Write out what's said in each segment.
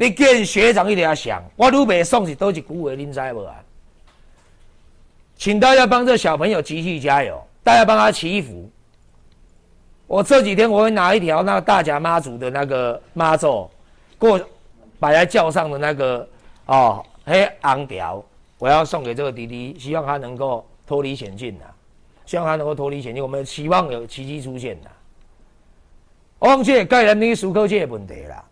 你見學長一直在想，我愈袂爽是佗一句話，恁知無啊？請大家幫這小朋友繼續加油，大家幫他祈福。我這幾天我會拿一條那個大甲媽祖的那個媽祖過擺在轎上的那個哦，彼紅條，我要送給這個弟弟，希望他能夠脫離險境啊！希望他能夠脫離險境，我們期望有奇蹟出現啦。我講這個概念，你思考這個問題啦。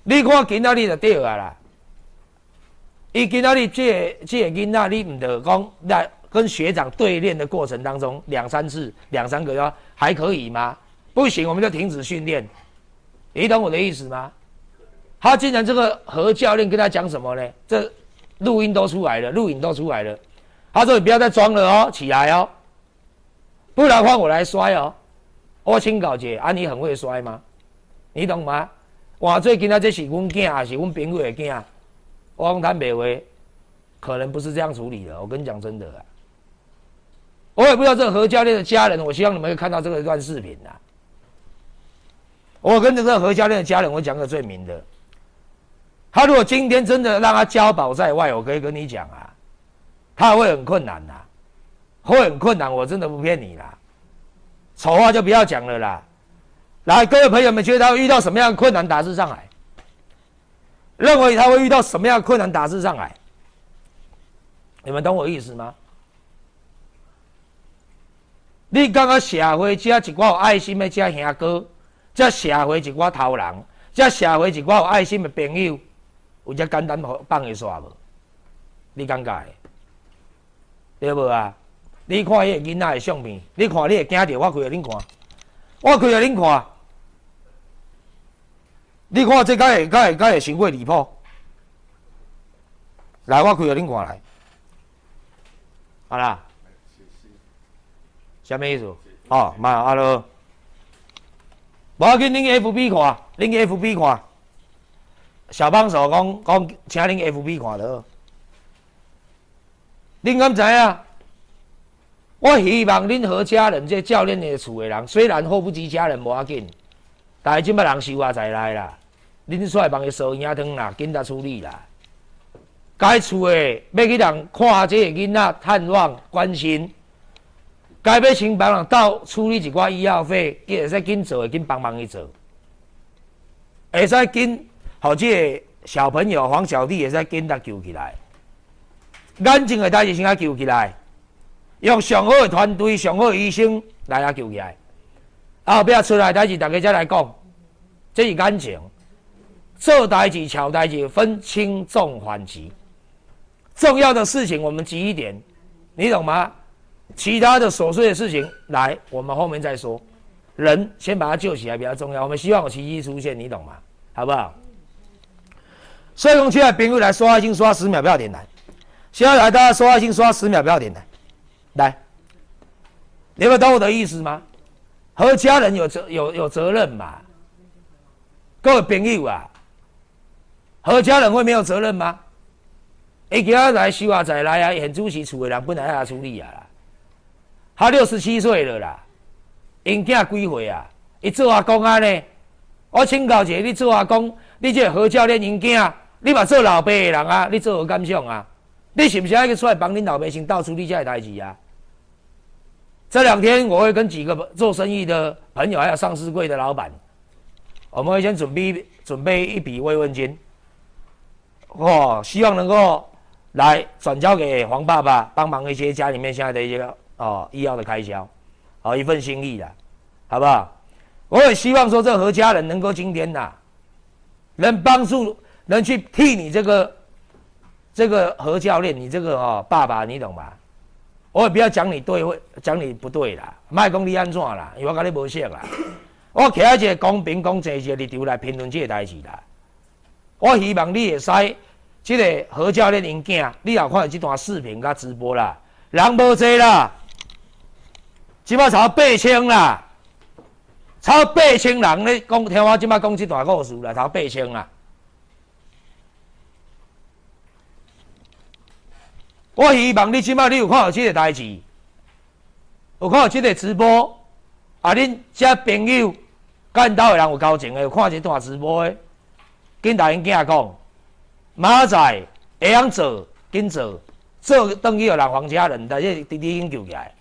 你看今仔日就對啊啦。伊今仔日這個囡仔，你毋著講來跟學長對練的過程當中，兩三次、兩三個月還可以嗎？不行，我們就停止訓練。你懂我的意思嗎？他竟然這個何教練跟他講什麼呢？這錄音都出來了，錄影都出來了。他說：“你不要再裝了哦，起來哦，不然換我來摔哦。”我請教一下，啊，你很會摔嗎？你懂嗎？換做今仔這是阮囝，還是阮朋友的囝？我講坦白話，可能不是這樣處理的。我跟你講真的啊，我也不知道這個何教練的家人，我希望你們會看到這個一段視頻啊。我跟這個何教練的家人，我講個最明的，他如果今天真的讓他交保在外，我可以跟你講啊，他會很困難吶，會很困難，我真的不騙你啦。醜話就不要講了啦。來，各位朋友們，覺得他會遇到什麼樣的困難？打字上來。認為他會遇到什麼樣的困難？打字上來。你們懂我意思嗎？你感覺社會這一寡有愛心的這兄哥，這社會一寡頭人，這社會一寡有愛心的朋友，有遮簡單放伊煞無？你感覺？對無啊？你看彼個囡仔的相片，你看你會驚著？我開予恁看，我開予恁看。你看這敢會傷過離譜？來，我開予恁看來。好啦。啥物意思？哦，嘛啊囉，無要緊，恁 FB 看，恁 FB 看。小幫手講講，請恁 FB 看就好。恁敢知影？我希望恁何家人這教練的厝的人，雖然禍不及家人無要緊，但是這擺人受也在內啦。恁出來幫伊燒嬰湯啦，緊來處理啦。該厝的欲去人看這個囡仔探望關心，該欲先幫人鬥處理一寡醫藥費，伊會使緊做的緊幫忙伊做，會使緊予這個小朋友黃小弟會使緊來救起來。眼前的代誌先共救起來，用上好的團隊、上好的醫生來共救起來。後壁出來代誌，大家才來講，這是感情。做代誌、喬代誌分輕重緩急，重要的事情我們急一點，你懂嗎？其他的瑣碎的事情，來我們後面再說。人先把他救起來比較重要。我們希望有奇蹟出現，你懂嗎？好不好？所以講，現在朋友來刷愛心，刷10秒不要點來。現在來，大家刷愛心，刷十秒不要點來。來，你們懂我的意思嗎？何家人有責任嘛？各位朋友啊，何家人會沒有責任嗎？伊今仔來收阿仔來啊，現主持厝的人本來愛處理啊啦。他67歲了啦，𪜶囝幾歲啊？伊做阿公啊呢？我請教一下，你做阿公，你這個何教練𪜶囝，你嘛做老爸的人啊？你做何感想啊？你是毋是愛去出來幫恁老爸先鬥處理這個代誌啊？這兩天我會跟幾個做生意的朋友，還有上市櫃的老闆，我們會先準備一筆慰問金，哦，希望能夠來轉交給黃爸爸，幫忙一些家裡面現在的一些醫藥的開銷，好一份心意啦，好不好？我也希望說，這何家人能夠今天吶，能幫助，能去替你這個何教練，你這個爸爸，你懂嗎？我也不要講你對或講你不對啦，莫講你按怎啦，因為我佮你無熟啦。我徛佇一個公平公正一個立場來評論這個代誌啦。我希望你會使這個何教練𪜶囝，你若看著這段視頻佮直播啦，人無濟啦，這擺超8000啦，超8000人咧講，聽我這擺講這段故事啦，超八千啦。我希望你這擺你有看著這個代誌，有看著這個直播，啊，恁這朋友佮𪜶兜的人有交情的，有看這段直播的，緊共𪜶囝講，明仔載會曉做，緊做，做轉去予人黃家人，但是弟弟已經救起來。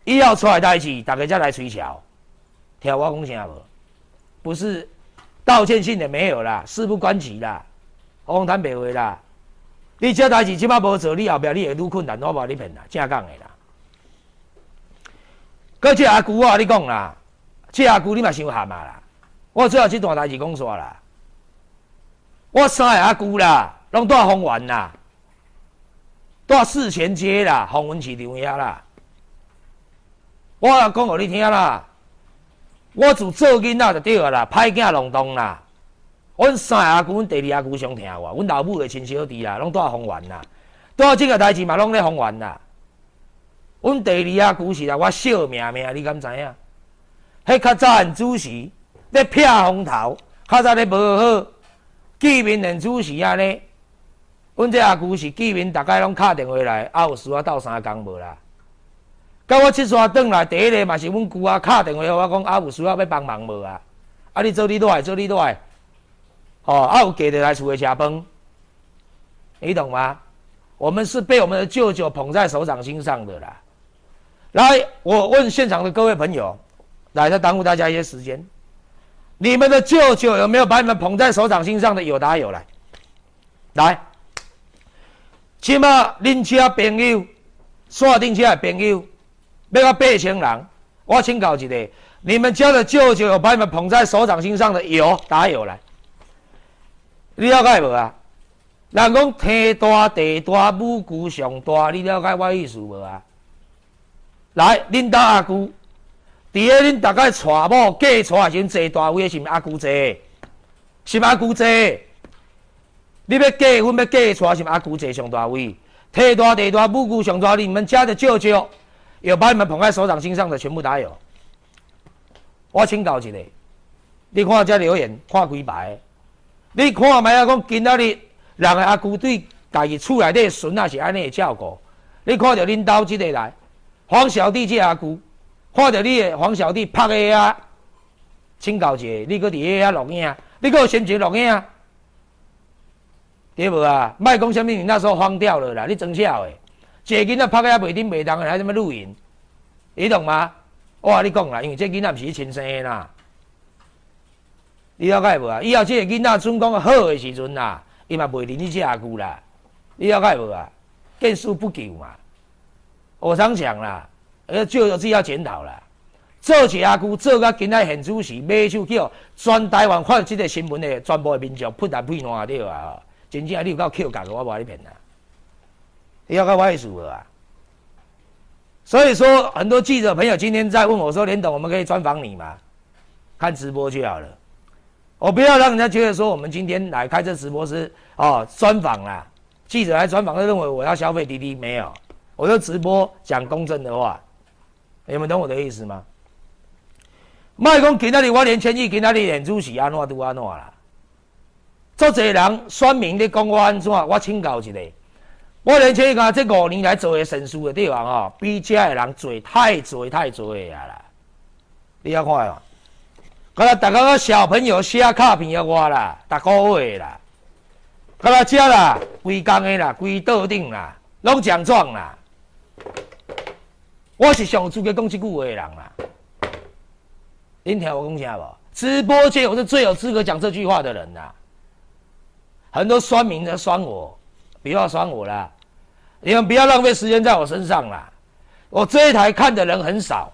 以後出來代誌，大家才來吹橋，聽我講啥無？不是道歉信也沒有啦，事不關己啦，我講坦白話啦。你這代誌這擺無做，你後壁你會愈困難，我無你騙啦，正講的啦。閣這阿姑我共你講啦，這阿姑你嘛傷譀啊啦。我最後這段代誌講煞啦。我三个阿姑啦，攏蹛豐原啦，蹛寺前街啦，豐原市場遐啦。我講予你聽啦，我自做囡仔就對啊啦，歹囝弄當啦。阮三个阿姑，阮第二阿姑上疼我，阮老母的親小弟啦，攏蹛豐原啦。蹛這個代誌嘛，攏咧豐原啦。阮第二阿姑是來我惜命命，你敢知影？彼較早現主時咧避風頭，較早咧無好，見面連主時按呢。阮這阿姑是見面，逐家攏敲電話來，啊有需要鬥相共無啦？到我這逝轉來，第一个嘛是阮姑仔敲電話予我講，啊有需要欲幫忙無啊？啊你做你蹛，做你蹛，哦，啊有嫁著來厝內食飯，你懂嗎？我們是被我們的舅舅捧在手掌心上的啦。來，我問現場的各位朋友，來，再耽誤大家一些時間。你們的舅舅有沒有把你們捧在手掌心上的？有答有來，來，這馬恁遮朋友，線頂遮的朋友，欲到8000人，我請教一下，你們家的舅舅有把你們捧在手掌心上的？有答有來，你了解無啊？人講天大地大，母舅上大，你了解我意思無啊？來，恁兜阿舅，佇咧恁逐家娶某嫁娶的時陣坐大位的是毋阿舅坐？是毋阿舅坐？你欲結婚欲嫁娶是毋阿舅坐上大位？天大地大，母舅上大，你們家的舅舅有把你們捧在手掌心上的，全部打有。我請教一下，你看這留言看幾排？你看覓啊？講今仔日人的阿舅對家己厝內底孫仔是按呢照顧？你看著恁兜這个來，黃小弟這阿舅，看著你的黃小弟拍的啊，請教一下，你閣佇遐錄影，你閣有心情錄影？對無啊？莫講啥物，你那時候慌掉了啦！你裝痟的，一个囡仔拍遐袂振袂動的，還啥物錄影？你懂嗎？我共你講啦，因為這囡仔毋是你親生的啦，你了解無啊？以後這個囡仔準講好的時陣啦，伊嘛袂認你這阿舅啦，你了解無啊？見死不救嘛。我常講啦，舅舅自己要檢討啦。做一個阿舅做到今仔現主時，馬手叫全台灣看這個新聞的全部的民眾噴來屁爛對啊！真正你有夠抾角的，我無共你騙啦。你了解我意思無啊？所以說，很多記者朋友今天在問我說：“連董，我們可以專訪你嗎？”看直播就好了。我不要讓人家覺得說我們今天來開這直播是哦專訪啦。記者來專訪，就認為我要消費滴滴，沒有，我就直播講公正的話。你們懂我的意思嗎？莫講今仔日我連千億，今仔日連主席按怎拄按怎啦。足濟人選民咧講我按怎，我請教一下。我連千億講這5年來做的善事的對吧？吼，比遮的人濟太濟太濟啊啦！你曉看無？敢若逐工小朋友寫卡片予我啦，逐個月啦，敢若遮啦，規工的啦，規桌頂啦，攏獎狀啦。我是上有資格講這句話的人啦。恁聽我講啥無？直播間我是最有資格講這句話的人啦。很多酸民在酸我，不要酸我啦！你們不要浪費時間在我身上啦。我這一台看的人很少，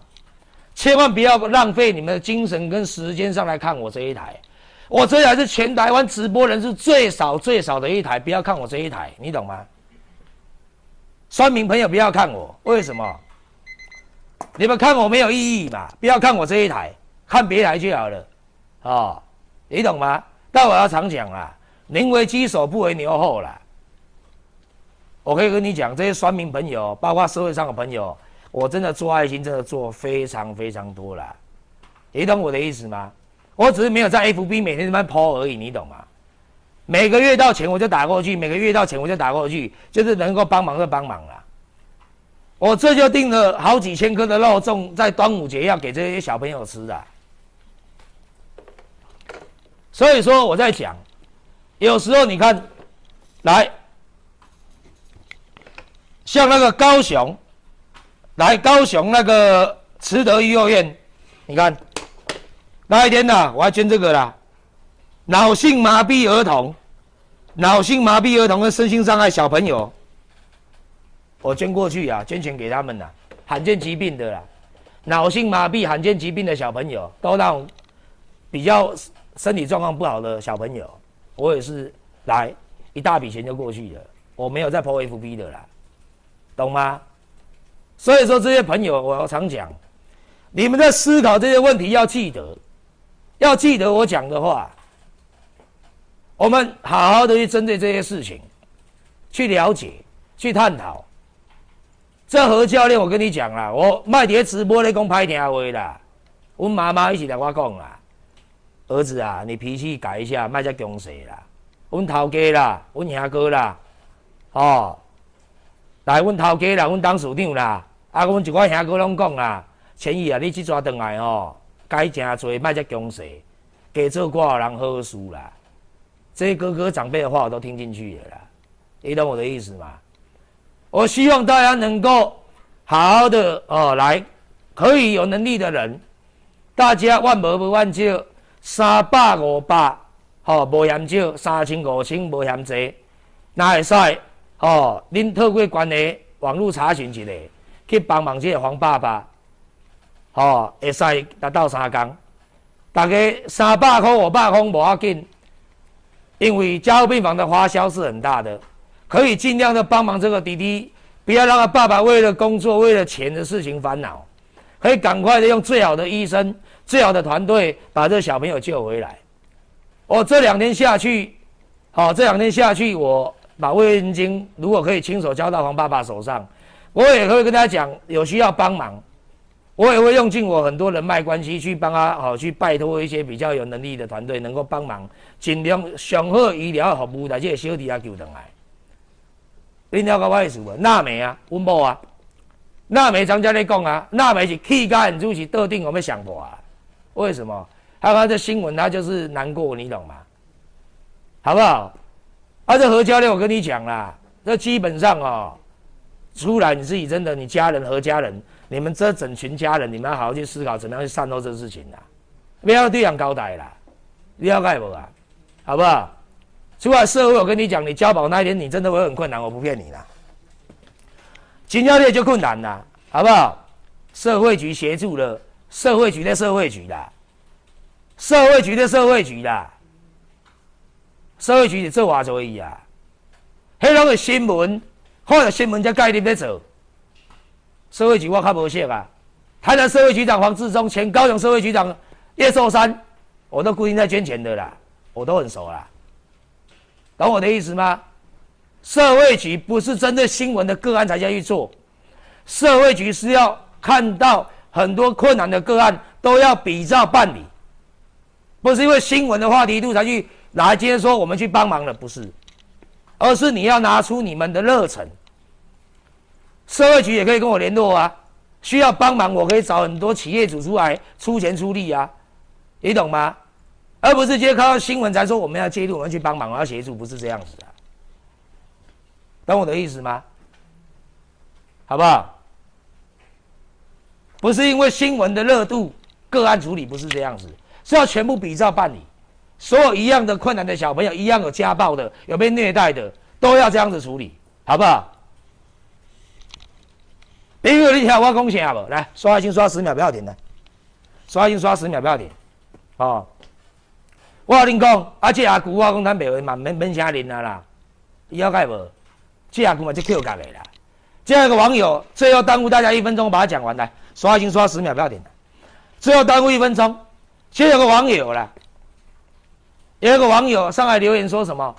千萬不要浪費你們的精神跟時間上來看我這一台。我這一台是全台灣直播人數最少最少的一台，不要看我這一台，你懂嗎？酸民朋友不要看我，為什麼？你們看我沒有意義嘛？不要看我這一台，看別台就好了，哦，你懂嗎？但我要常講啦，寧為雞首不為牛後啦。我可以跟你講，這些酸民朋友，包括社會上的朋友，我真的做愛心，真的做非常非常多啦。你懂我的意思嗎？我只是沒有在 FB 每天這麼 po 而已，你懂嗎？每個月到錢我就打過去，每個月到錢我就打過去，就是能夠幫忙就幫忙啦。我這就訂了好幾千顆的肉粽，在端午節要給這些小朋友吃的。所以說我在講，有时候你看，來，像那個高雄，來高雄那個慈德育幼院，你看那一天吶，我還捐這個啦，腦性麻痹兒童，腦性麻痹兒童跟身心障礙小朋友，我捐過去啊，捐錢給他們啦，罕見疾病的啦，腦性麻痹罕見疾病的小朋友，都那種比較身體狀況不好的小朋友，我也是來一大筆錢就過去了，我沒有在 PO FB 的啦，懂嗎？所以說這些朋友，我常講，你們在思考這些問題要記得，要記得我講的話。我們好好的去針對這些事情，去了解，去探討。這何教練，我跟你講啦，我莫佇直播咧講歹聽話啦，阮媽媽一直來我講啦。兒子啊，你脾氣改一下，莫遮強勢啦。阮頭家啦，阮兄哥啦，哦，來，阮頭家啦，阮董事長啦，啊，阮一寡兄哥攏講啦，千億啊，你這逝轉來吼，改誠濟，莫遮強勢，加做寡人好事啦。這些哥哥長輩的話我都聽進去了啦，你懂我的意思嗎？我希望大家能夠好好的哦，來，可以有能力的人，大家萬無無萬少。三百五百，吼，無嫌少；30005000，無嫌濟。若會使，吼，恁透過關係網路查詢一下，去幫忙這個黃爸爸，吼，會使來鬥相共。大家300塊500塊無要緊，因為加護病房的花銷是很大的，可以盡量的幫忙這個弟弟，不要讓他爸爸為了工作、為了錢的事情煩惱，可以趕快的用最好的醫生、最好的團隊把這個小朋友救回來。我這兩天下去，好，這兩天下去，我把慰問金如果可以親手交到黃爸爸手上，我也會跟他講，有需要幫忙，我也會用盡我很多人脈關係去幫他，好去拜託一些比較有能力的團隊能夠幫忙，盡量上好醫療服務來這個小弟仔救轉來。你了解我意思無？娜美啊，阮某啊，娜美專家咧講啊，娜美是氣甲眼珠是桌頂予欲雙破啊。為什麼？他看這新聞，他就是難過，你懂嗎？好不好？啊，這何教練，我跟你講啦，這基本上哦，出來你自己真的，你家人何家人，你們這整群家人，你們要好好去思考，怎麼樣去善後這事情啦，不要對人交代啦，你了解無啊？好不好？出來社會，我跟你講，你交保那一天，你真的會很困難，我不騙你啦。真正你就困難啦，好不好？社會局協助了，社會局的社會局啦，社會局的社會局啦，社會局是做偌濟啊？彼攏是新聞，看著新聞才介入咧做。社會局我較無熟啊。台南社會局長黃志忠，前高雄社會局長葉壽山，我都固定在捐錢的啦，我都很熟啦。懂我的意思嗎？社會局不是針對新聞的個案才下去做，社會局是要看到很多困難的個案都要比照辦理，不是因為新聞的話題度才去來今天說我們去幫忙了，不是，而是你要拿出你們的熱忱。社會局也可以跟我聯絡啊，需要幫忙我可以找很多企業主出來出錢出力啊，你懂嗎？而不是直接看到新聞才說我們要介入，我們要去幫忙，我要協助，不是這樣子啊。懂我的意思嗎？好不好？不是因為新聞的熱度，個案處理不是這樣子，是要全部比照辦理。所有一樣的困難的小朋友，一樣有家暴的，有被虐待的，都要這樣子處理，好不好？朋友，你聽我講啥無？來，刷愛心刷10秒，不要停的。刷愛心刷十秒，不要停。哦，我共恁講，啊，這阿舅我講坦白話嘛，免免啥認啊啦，你了解無？這阿舅嘛，足抾角的啦。這個網友最後耽誤大家一分鐘，把它講完來，刷愛心刷十秒，不要停。最後耽誤一分鐘，先有個網友啦，有一個網友上來留言說什麼？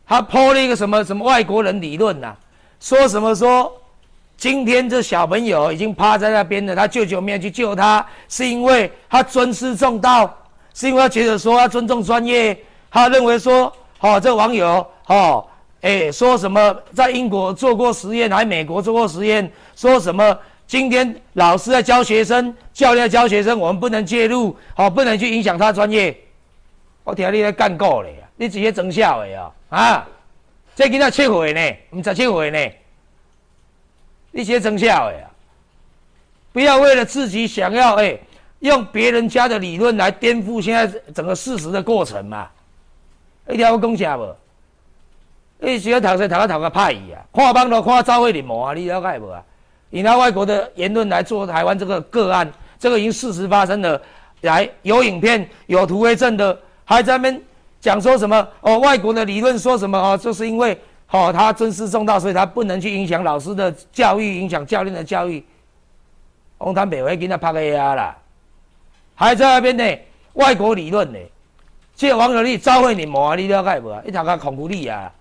他 po 了一個什麼什麼外國人理論吶，說什麼說今天這小朋友已經趴在那邊了，他舅舅沒有去救他，是因為他尊師重道，是因為他覺得說他尊重專業，他認為說，哦，這個網友，哦，哎，說什麼在英國做過實驗，還美國做過實驗，說什麼今天老師在教學生，教練在教學生，我們不能介入，哦，不能去影響他專業。我聽你咧幹過咧，你直接裝痟的哦，啊？這囡仔7歲呢，毋17歲呢，你直接裝痟的啊？不要為了自己想要用別人家的理論來顛覆現在整個事實的過程嘛？你聽我講啥無？你是咧讀冊讀甲頭殼歹去啊？看網路看走火入魔啊！你了解無啊？你拿外國的言論來做台灣這個個案，這個已經事實發生了，來有影片、有圖為證的，還在那邊講說什麼？哦，外國的理論說什麼？哦，就是因為哦，他尊師重道，所以他不能去影響老師的教育，影響教練的教育。王坦白話，囡仔拍的啊啦，還在那邊呢，外國理論呢？這個網友你走火入魔啊！你了解無啊？你頭殼空虛你啊，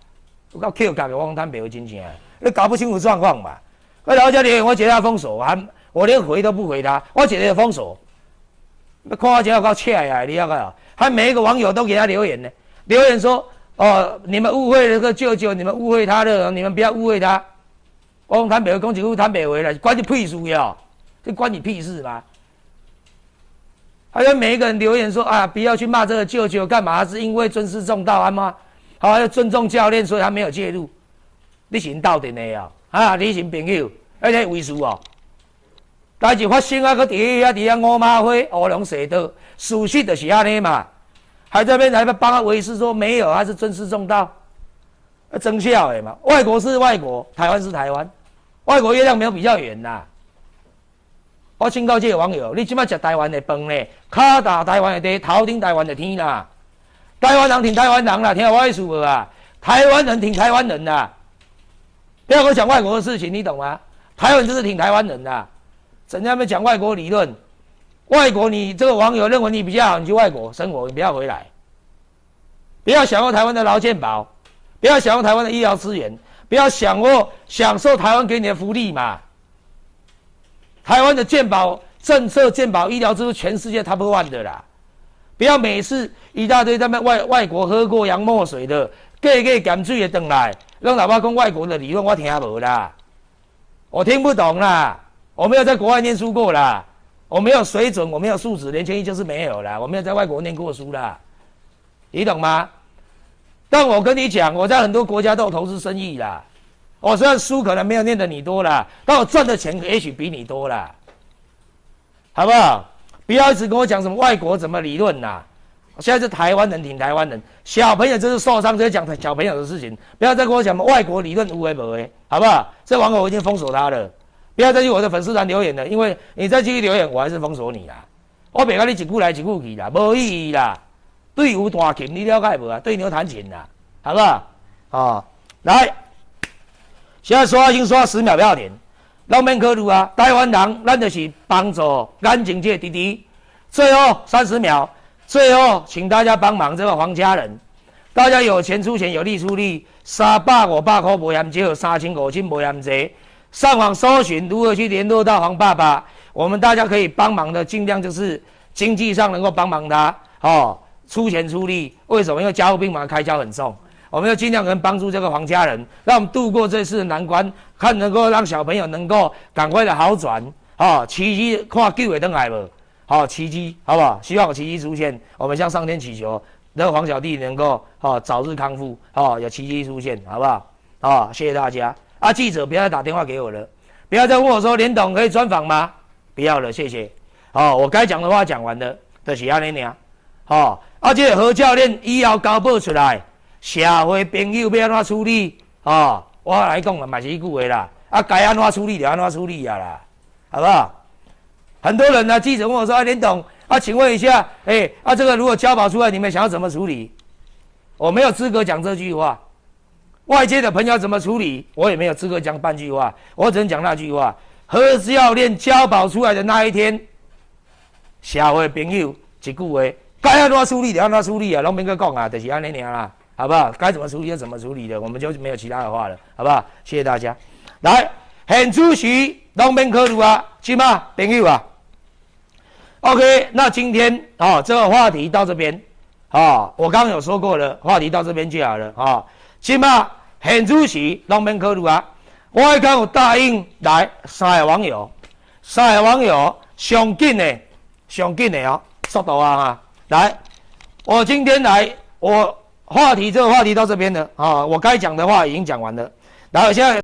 有夠扣角的王坦白話真正，你搞不清楚狀況嘛？我老這裡，我直接封鎖，還我連回都不回他，我直接封鎖。你看我這有夠赤啊！你了解啊？還每一個網友都給他留言呢，留言說：哦，你們誤會了這個舅舅，你們誤會他了，你們不要誤會他。我講坦白話，講一句坦白話啦，關你屁事呀？這關你屁事嗎？還有每一個人留言說啊，不要去罵這個舅舅，幹嘛？是因為尊師重道啊嗎？好，要尊重教練，所以他沒有介入。你是𪜶鬥陣的啊？啊，你是朋友，而且為事哦。代誌發生啊，閣佇遐佇遐五馬花烏龍踅道，事實就是按呢嘛。還在那邊還幫他維持說沒有，他是尊師重道，裝痟的嘛。外國是外國，台灣是台灣，外國月亮沒有比較圓吶。我警告這個網友，你這擺食台灣的飯呢，跤踏台灣的地，頭頂台灣的天啦。台灣人挺台灣人啦，聽我意思無啊？台灣人挺台灣人啦，不要跟我講外國的事情，你懂嗎？台灣就是挺台灣人的，整天在講外國理論。外國你這個網友認為你比較好，你去外國生活，你不要回來，不要享用台灣的勞健保，不要享用台灣的醫療資源，不要享受台灣給你的福利嘛。台灣的健保政策、健保醫療，這是全世界 top one 的啦。不要每次一大堆在那外國喝過洋墨水的，假假鹹水的轉來，攏老爸講外國的理論，我聽無啦，我聽不懂啦，我沒有在國外念書過啦，我沒有水準，我沒有素質，連千億就是沒有啦，我沒有在外國念過書啦，你懂嗎？但我跟你講，我在很多國家都有投資生意啦。我雖然書可能沒有念的你多啦，但我賺的錢也許比你多啦，好不好？不要一直跟我講什麼外國怎麼理論啦。現在是台灣人挺台灣人，小朋友就是受傷，就講小朋友的事情，不要再跟我講外國理論有的無的，好不好？這網友我已經封鎖他了，不要再去我的粉絲團留言了，因為你再繼續留言，我還是封鎖你啦。我袂佮你一句來一句去啦，無意義啦。對牛彈琴，你了解無啊？對牛彈琴啦，好不好？哦，來。現在刷已經刷10秒，不要停，攏免考慮啊！台灣人，咱就是幫助眼前這個弟弟。最後30秒，最後請大家幫忙這個黃家人，大家有錢出錢，有力出力，300、500塊無嫌少，3000、5000無嫌濟。上網搜尋如何去聯絡到黃爸爸，我們大家可以幫忙的，盡量就是經濟上能夠幫忙他哦，出錢出力。為什麼？因為加護病房開銷很重。我們要盡量能幫助這個黃家人，讓我們度過這次的難關，看能夠讓小朋友能夠趕快的好轉。哦，奇蹟看救會轉來無？好，奇蹟，好不好？希望有奇蹟出現，我們向上天祈求，那個黃小弟能夠早日康復，哦，有奇蹟出現，好不好？哦，謝謝大家。啊，記者不要再打電話給我了，不要再問我說連董可以專訪嗎？不要了，謝謝。哦，我該講的話講完了，就是按呢爾。哦，啊，這個何教練以後交報出來。社會朋友欲按怎處理？哦，我來講啦，嘛是彼句話啦。啊，該按怎處理就按怎處理啊啦，好不好？很多人呢，記者問我說：“啊，連董，啊，請問一下，啊，這個如果交保出來，你們想要怎麼處理？”我沒有資格講這句話。外界的朋友怎麼處理，我也沒有資格講半句話。我只能講那句話：何教練交保出來的那一天，社會朋友一句話，該按怎處理就按怎處理啊，攏免閣講啊，就是按呢爾啦。好不好？該怎麼處理就怎麼處理的，我們就沒有其他的話了，好不好？謝謝大家。來，現主時攏免考慮啊，是嗎，朋友啊？OK，那今天啊，這個話題到這邊啊，我剛剛有說過了，話題到這邊就好了啊。這馬現主時攏免考慮啊，我剛有答應來三個網友，三個網友上緊的，上緊的哦，速度啊哈！來，我今天來我。話題這個話題到這邊了啊，我該講的話已經講完了。然後現在。